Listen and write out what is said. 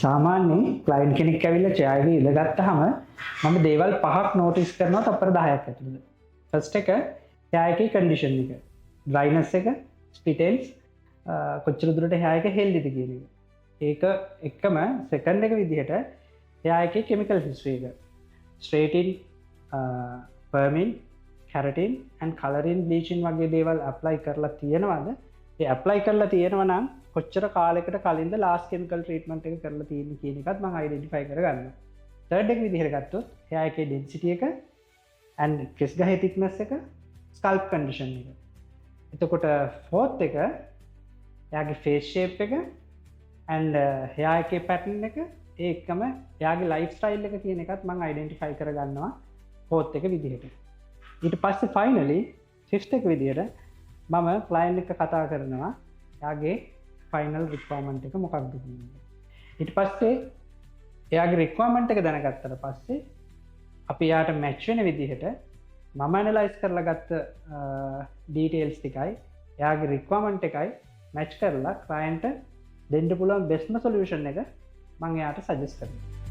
සාමාන්‍යයෙන් ක්ලයන්ට් කෙනෙක් ඇවිල්ලා චෙයාර් එකේ ඉඳගත්තාම මම දේවල් පහක් නෝටිස් කරනවා තප්පර 10ක් ඇතුළත. ෆස්ට් එක හෙයාර් එකේ කන්ඩිෂන් එක. ඩ්‍රයිනස් එක, ස්ප්ලිට් එන්ඩ්ස්, කොච්චර දුරට හෙයාර් එක හෙල්දිද කියන එක. ඒක එක්කම සෙකන්ඩ් එක විදිහට හෙයාර් එකේ කෙමිකල් හිස්ටරි එක. ස්ට්‍රේටින්, පර්මින්, කැරටින් ඇන්ඩ් කලරින්, බ්ලීචින් වගේ දේවල් ඇප්ලයි කරලා තියෙනවද? ඒ ඇප්ලයි කරලා තියෙනවා නම් කොච්චර කාලෙකට කලින්ද ලාස්ට් කෙමිකල් ට්‍රීට්මන්ට් එක කරලා තියෙන්නේ කියන එකත් මම අයිඩෙන්ටිෆයි කරගන්නවා. තර්ඩ් එක විදිහට ගත්තොත් හෙයාර් එකේ ඩෙන්සිටි එක ඇන්ඩ් කෙස් ගහේ තික්නස් එක, ස්කල්ප් කන්ඩිෂන් එක. එතකොට ෆෝර්ත් එක එයාගේ ෆේස් ෂේප් එක ඇන්ඩ් හෙයාර් එකේ පැටර්න් එක, ඒ එක්කම එයාගේ ලයිෆ් ස්ටයිල් එක කියන එකත් මම අයිඩෙන්ටිෆයි කරගන්නවා ෆෝර්ත් එක විදිහට. ඊට පස්සේ ෆයිනලි ෆිෆ්ත් එක විදිහට මම ක්ලයන්ට් එක්ක කතා කරනවා එයාගේ ෆයිනල් රික්වයර්මන්ට් එක මොකක්ද කියන එක. ඊට පස්සේ එයාගේ රික්වයර්මන්ට් එක දැනගත්තට පස්සේ අපි එයාට මැච් වෙන විදිහට මම ඇනලයිස් කරලා ගත්ත ඩීටේල්ස් ටිකයි එයාගේ රික්වයර්මන්ට් එකයි මැච් කරලා ක්ලයන්ට් දෙන්න පුළුවන් බෙස්ට්ම සොලියුෂන් එක මං එයාට සජෙස්ට් කරනවා.